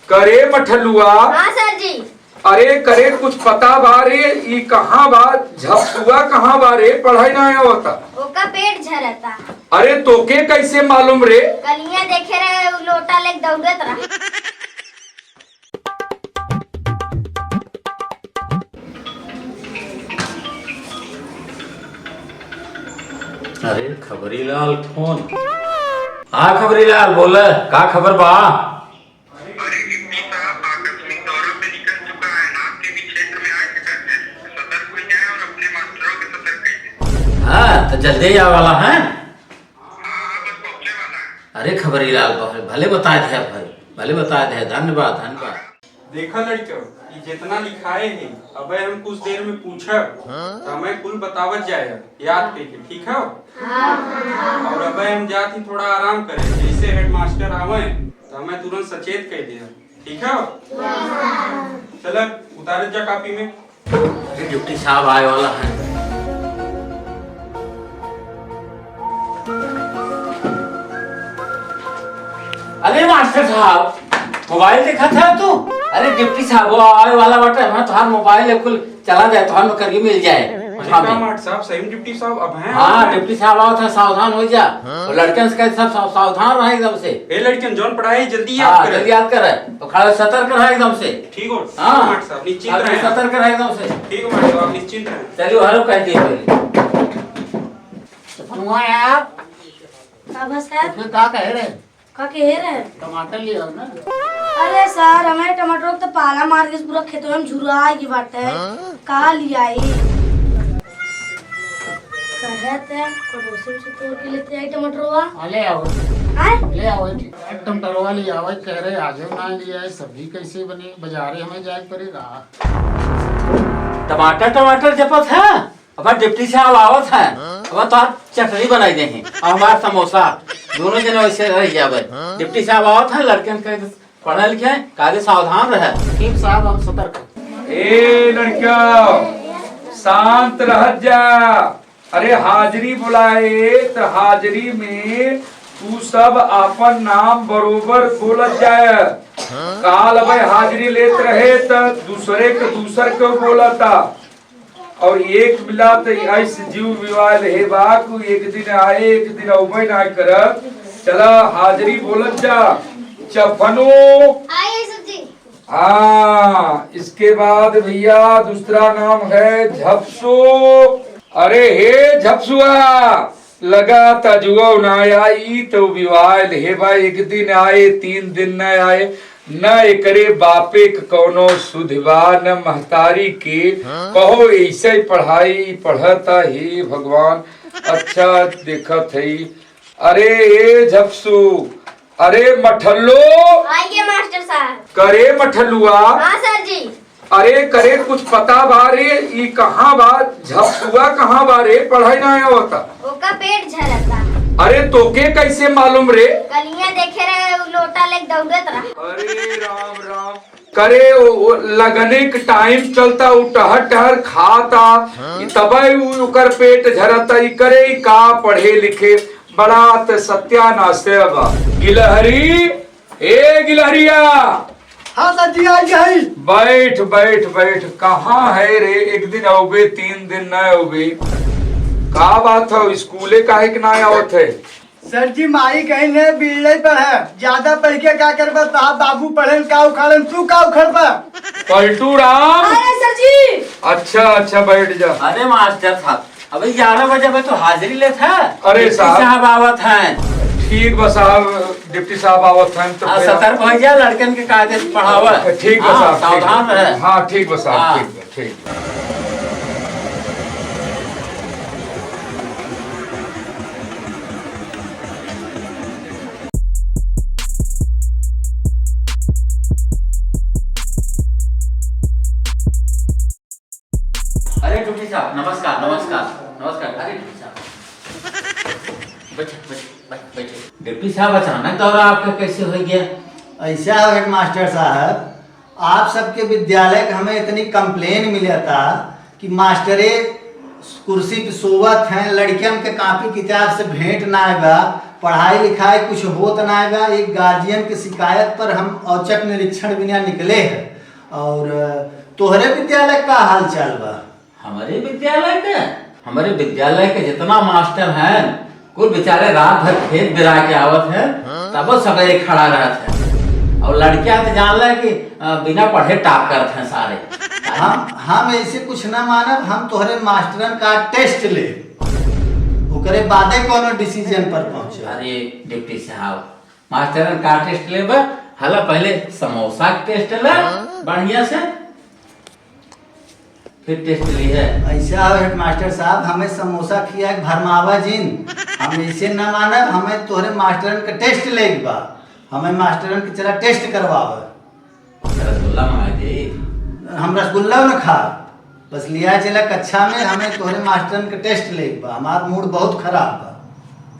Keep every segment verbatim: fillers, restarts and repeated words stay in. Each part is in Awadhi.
करे मठलुआ। हाँ सर जी। अरे करे, कुछ पता बा रे, ई कहाँ बा, झपसुआ कहाँ बा रे, पढ़ाई ना आवता। ओका पेट झरता। अरे तोके कैसे मालूम रे? कलिया देखे रहे, उ लोटा लेके दौड़त रहा। अरे खबरीलाल फोन। हाँ खबरीलाल, बोल, का खबर बा? अरे डिप्टी साहब आकस्मिक दौरा पे निकल चुका है, आपके भी क्षेत्र में आ चुका है, सतर्क हो जाए और अपने मास्टरों को सतर्क कीजिए। हाँ, तो जल्दी ही आवे वाला है। हाँ, हाँ, बस पहुँचे वाला है। अरे खबरीलाल, भले, भले बताए थे भाई, भले बताए थे, धन्यवाद, धन्यवाद। देखा लड़का, ये जितना लिखाए है, अबे हम कुछ देर में पूछब, तो हमें कुल बतावत जाए, याद करके, ठीक है? और अबे हम जात ही थोड़ा आराम करे, जैसे हेडमास्टर आवे, तो हमें तुरंत सचेत कर दिया, ठीक है? चल, उतारत जा कॉपी में। अरे, डिप्टी साहब आए वाला है। अरे मास्टर साहब, मोबाइल देखत है तू? अरे डिप्टी साहब, वो आवे वाला बाटे, हमार तोहार मोबाइल है, कुल चला जाए, तोहार नौकरी मिल जाए। अरे हाँ का बे। मास्टर साहब, सही में डिप्टी साहब अब हैं? हाँ, डिप्टी साहब आवत है, सावधान हो जा। हाँ? और लड़कन से कहे सब साव-, सावधान रहे एकदम से। ए लड़कन, जौन पढ़ाई जल्दी याद हाँ, करे। जल्दी याद करे। तो खड़ा सतर्क रहे एकदम से। ठीक हो? हाँ। मास्टर साहब, निश्चिंत आप रहे। सतर्क रहे एकदम से। ठीक हो मास्टर साहब, आप निश्चिंत रहे। चलिए, हरो कह दिए पहले। तो फनुआ यार। का बा सर? उसमें का कहे रहे? का कहे रहे? टमाटर ले आओ ना। अरे सर, हमारे टमाटर को तो पाला मार के पूरा खेतवा में झुरा आएगी बाटे। हाँ? का ले आई? कहे थे, पड़ोसी से तोड़ के लेते आई टमाटरवा। हाँ, ले आओ। आए? ले आओ, ठीक। टमाटरवा ले आओ, कह रहे आज हम ना ले आए, सब्जी कैसे बने, बाजारे हमें जाए पड़ेगा। टमाटर, टमाटर जपत है। अब डिप्टी साहब आवत है, अब तो आप चटनी बनाई देही, और हमार समोसा, दोनों जने वैसे रह जावे। डिप्टी साहब आवत है, लड़कन के पढ़े लिखे, कायदे सावधान रहे। ठीक साहब, हम सतर्क हैं। ए लड़का, शांत रह जा। अरे हाजिरी बुलाए, तो हाजिरी में तू सब आपन नाम बरोबर बोलत जाए। काल भाई हाजिरी लेत रहे, तो दूसरे के दूसर के बोलता। और एक मिला त ऐस जीव विवाह हे बा, कु एक दिन आए, एक दिन अउबे ना करत। चला, हाजिरी बोलत जा। चफनो। आए सर जी। हाँ, इसके बाद भैया दूसरा नाम है झपसो। अरे हे झपसुआ, लगा त जुआव ना आई, तो विवाह हे बा, एक दिन आए, तीन दिन न आए, न एकरे बापे क कौनो सुध बा, न महतारी के। हाँ? कहो, ऐसे ही पढ़ाई पढ़ता, हे भगवान। अच्छा, देखत हई। अरे, ए झपसू, अरे, मठल्लो। आइए, मास्टर साहब। करे, मठल्लुआ। हाँ, सर जी। अरे करे, कुछ पता बा रे, ई कहाँ बा? झपसुआ कहाँ बा रे? पढ़ाई ना आवता। ओका पेट झरता। अरे तोके कैसे मालूम रे? कलिया देखे रहे, उ लोटा लेके दौड़त रहा। अरे राम राम। करे, ओ, ओ, लगने के टाइम चलता, उ टहर टहर खाता। हाँ? ई तबे उ, ओकर पेट झरता। ई करे, ई का पढ़े लिखे, बड़ा त सत्यानाश है बा। गिलहरी, ए गिलहरिया। हाँ सर जी, आ गया है। बैठ, बैठ, बैठ। कहाँ है रे? एक दिन अउबे, तीन दिन न अउबे। का बात है, स्कूले काहे के ना आवत है? सर जी, माई कहीं ने बिल्ले पर है, ज्यादा पढ़ के का करबा? साहब बाबू पढ़न का उखाड़न, तू का उखड़बा? पलटू राम। अरे सर जी। अच्छा, अच्छा, बैठ जा। अरे मास्टर साहब, अबे ग्यारह बजे में तो हाजिरी लेत है। अरे डिप्टी साहब। साहब आवत हैं। ठीक बा साहब, डिप्टी साहब आवत हैं तो हाँ, फिर सतर्क हो जा, लड़कन के कायदे से पढ़ावा। ठीक बा हाँ, साहब, ठीक। सावधान रहे। हाँ, ठीक बा साहब, हाँ। ठीक बा, ठीक बा। अरे डिप्टी साहब, नमस्कार, नमस्कार, नमस्कार। अरे डिप्टी साहब, बैठे, बैठे, बैठ-, बैठे। डिप्टी साहब, अचानक दौरा आपका कैसे हो गया? ऐसा हो हेडमास्टर साहब, आप सबके विद्यालय के हमें इतनी कंप्लेन मिला था कि मास्टरे कुर्सी पे सोवत हैं, लड़कियन के कापी किताब से भेंट ना बा, पढ़ाई लिखाई कुछ होत नाय बा। एक गार्जियन के शिकायत पर हम औचक निरीक्षण बिना निकले हैं। और, अ, तोहरे विद्यालय का हाल चाल बा? हमरे विद्यालय के, हमरे विद्यालय के जितना मास्टर हैं, कुल बेचारे रात भर खेत बिराय के आवत हैं, तबो सबेरे खड़ा रहत हैं। और लड़कियां तो जान ले कि, अ, बिना पढ़े टॉप करत हैं सारे। हम, हम ऐसे कुछ ना मानब, हम तोहरे मास्टरन का टेस्ट ले, ओकरे बादे कोनो डिसीजन पर पहुंचे। अरे डिप्टी साहब, मास्टरन का टेस्ट लेबे? हला पहले समोसा के टेस्ट ले, हाँ। बढ़िया से, फिर टेस्ट ली है। ऐसा हो हेडमास्टर साहब, हमें समोसा खिया के भरमावा जिन, हम ऐसे ना मानब, हमें तोहरे मास्टरन के टेस्ट लेके बा, हमें मास्टरन के चला टेस्ट करवावे। रसगुल्ला मंगा दे। हम रसगुल्ला न खा, बस लिया चला कक्षा में, हमें तोहरे मास्टरन के टेस्ट लेके बा, हमार मूड बहुत खराब बा।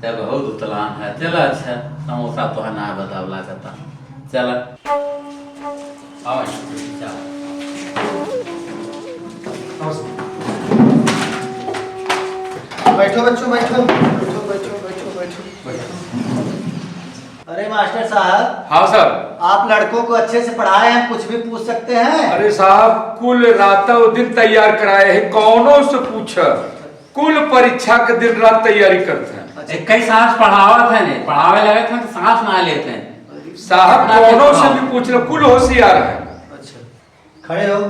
ते बहुत उतलान है। चला अच्छा, समोसा तो है ना बतावला करता। चला। आओ, चला। बैठो बच्चों, बैठो, बैठो, बैठो, बैठो, बैठो। अरे मास्टर साहब। हाँ सर। आप लड़कों को अच्छे से पढ़ाए हैं, कुछ भी पूछ सकते हैं? अरे साहब, कुल रातों दिन तैयार कराए हैं, कौनो से पूछा, कुल परीक्षा के दिन रात तैयारी करते हैं। अच्छा। इक्कीस साल पढ़ावत है ने, पढ़ावे लगत हैं तो सांस ना लेते हैं। साहब, ना कौनो से भी पूछ लो, कुल होशियार है। अच्छा, खड़े हो।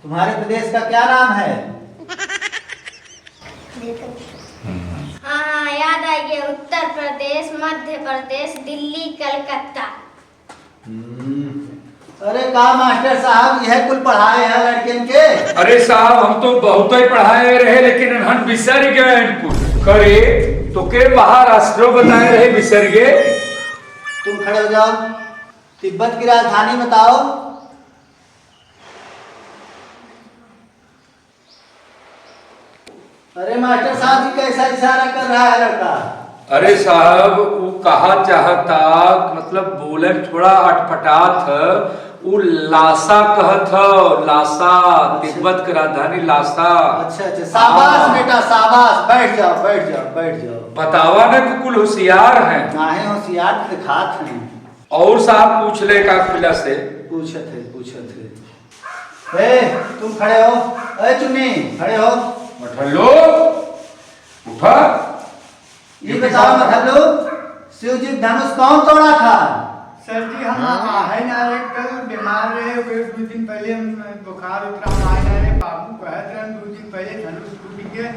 तुम्हारे प्रदेश का क्या नाम है? हाँ, हाँ, याद आ गया, उत्तर प्रदेश, मध्य प्रदेश, दिल्ली, कलकत्ता। हम्म। अरे का मास्टर साहब, यह कुल पढ़ाए हैं लड़कियन के? अरे साहब, हम तो बहुत ही पढ़ाए रहे, लेकिन इन्हन बिसर गए इनको। करे तो के महाराष्ट्र बताए रहे, बिसर गए। तुम खड़े हो जाओ, तिब्बत की राजधानी बताओ। अरे मास्टर साहब, ये कैसा इशारा कर रहा है लड़का? अरे साहब, वो कहा चाहता, मतलब बोले में थोड़ा अटपटात है, वो लासा कहत है, लासा, अच्छा। तिब्बत के राजधानी लासा। अच्छा, अच्छा, शाबाश हाँ। बेटा, शाबाश, बैठ जाओ, बैठ जाओ, बैठ जाओ। बतावा ना कि कुल होशियार हैं। नाहीं होशियार तो दिखात हैं। और साहब पूछ ले का खुला से। पूछत है, पूछत है। ए, तुम खड़े हो। ए, चुन्नी, खड़े हो। मठल्लो, उठा। ये बताओ, मठल्लो, शिव जी धनुष कौन तोड़ा था? सर जी, हम हाँ। आए ना रहे, कल बीमार रहे, वे दो दिन पहले हम बुखार उतरा, हम आए ना रहे। बाबू कहत रहे दो दिन पहले धनुष टूट गया।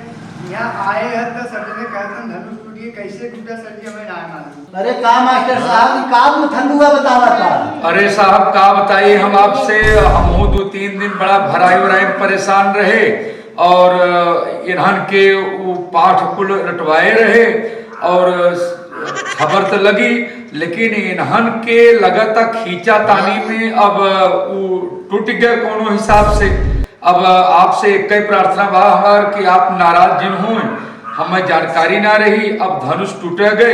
यहाँ आए हैं तो सर जी ने कहत रहे धनुष टूट गया, कैसे टूटा सर जी, हमें ना मालूम। अरे का मास्टर साहब, ई का मुथंदुआ बतावा था? अरे साहब, का बताई हम आपसे, हमहू दो तीन दिन बड़ा भराई उराई में परेशान रहे और, अ, इन्हन के उ पाठ कुल रटवाए रहे और, अ, खबर त लगी, लेकिन इन्हन के लगता खींचा तानी में अब, अ, उ टूट गया कोनो हिसाब से। अब आपसे एक ही प्रार्थना बा हमार कि आप नाराज जिन हों, हमें जानकारी ना रही। अब धनुष टूटे गए,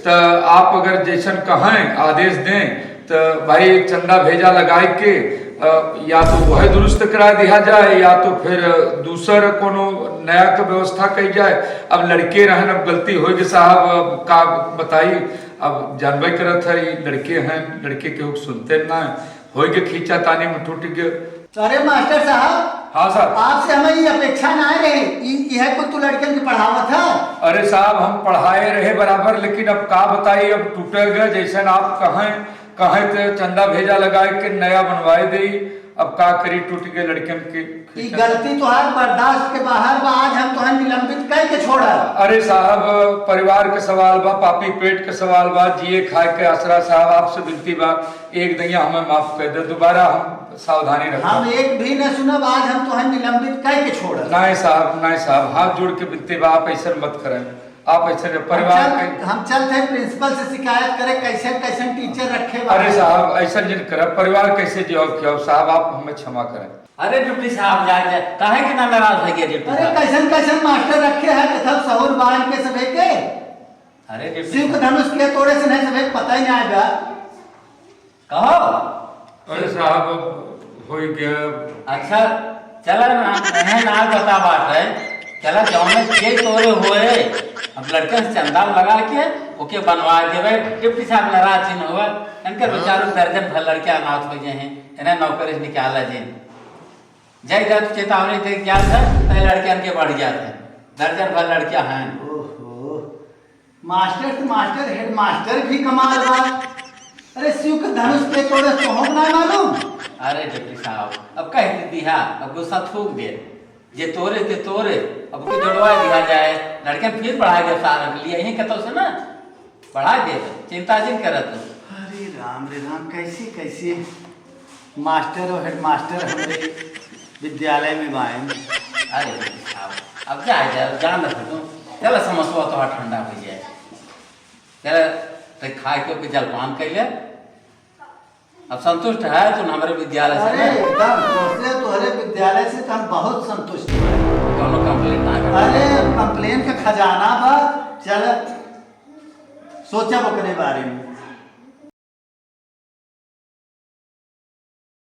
त आप अगर जैसन कहें, आदेश दें, त भाई चंदा भेजा लगाए के, अ, या तो वह दुरुस्त करा दिया जाए, या तो फिर दूसर कोनो नया के व्यवस्था कई जाए। अब लड़के रहन, अब गलती होई के साहब, अब का बताई, अब जानबे करत है, ई लड़के हैं, लड़के केहू के सुनते ना है। होई के खींचा तानी में टूट गए। अरे मास्टर साहब, हाँ सर। आपसे हमें ये अपेक्षा ना रहे, इ-, यह कुल तू लड़कन के पढ़ावत है? अरे साहब, हम पढ़ाए रहे बराबर, लेकिन अब का बताई, अब टूटे गए, जैसन आप कहें, कहें तो चंदा भेजा लगाए के नया बनवाए देई। अब का करी, टूट गए लड़कन के। ई गलती तोहार बर्दाश्त के बाहर बा, आज हम तोहन निलंबित कई के छोड़ा। अरे साहब, परिवार के सवाल बा, पापी पेट के सवाल बा, जिए खाए के आसरा। साहब, आपसे विनती बा, एक दइया हमें माफ कर दे, दोबारा हम सावधानी रखब। हम एक भी न सुनब, आज हम तोहन निलंबित कई के छोड़ब। नाय साहब, नाय साहब, हाथ जोड़ के विनती बा, आप ऐसन मत करें, आप ऐसे परिवार हम चल, के हम चलत है प्रिंसिपल से शिकायत करे, कैसे कैसे टीचर रखे बा। अरे साहब, ऐसा जिन करब, परिवार कैसे जियब खियब साहब, आप हमें क्षमा करें। अरे डिप्टी साहब, जाए, जाए, काहे के ना नाराज है गया डिप्टी अरे साहब? कैसन कैसन मास्टर रखे हैं, कथब सहूर बान के सभे के। अरे डिप्टी शिव के साहब। धनुष के तोड़े से नहीं सभे, पता ही नहीं आएगा। कहो। अरे साहब, अब हो ही गया। अच्छा, चला ना, इन्हें ना बता बात है। चला, जौने जे तोरे होए, अब लड़कन से चंदा लगा के ओके बनवा देवे। डिप्टी साहब नाराज जिन होवे, इनके बेचारों दर्जन भर लड़के अनाथ होइ गए हैं, इन्हें नौकरी से निकाला जिन। जय जय चेतावनी दे गया था, तो लड़कियन के बढ़ गया था, दर्जन भर लड़कियां हैं। ओहो, मास्टर से मास्टर, हेडमास्टर भी कमाल बा। अरे शिव के धनुष के तोड़े तो हो ना मालूम। अरे डिप्टी साहब, अब कह दे दिया, अब गुस्सा थूक दे, जे तोरे ते तोरे, अब ओके जोड़वा दिया जाए, लड़कन फिर पढ़ाए दे सारन के लिए, यहीं कतौ से ना पढ़ाए दे, चिंता जिन करत। अरे राम रे राम, कैसे कैसे मास्टर और हेडमास्टर हमरे विद्यालय में बाएं। अरे साहब, अब जा जा, जान रख तू, चला समस्या तो ठंडा हो जाए। चला, ते खाए के ओके जलपान कर ले। अब संतुष्ट है तू हमरे विद्यालय से अरे ना? एकदम, तोहरे, तोहरे विद्यालय से तो हम बहुत संतुष्ट हैं। कौनो कंप्लेन ना कर। अरे कंप्लेन का खजाना बा। चल, सोचब ओकरे बारे में।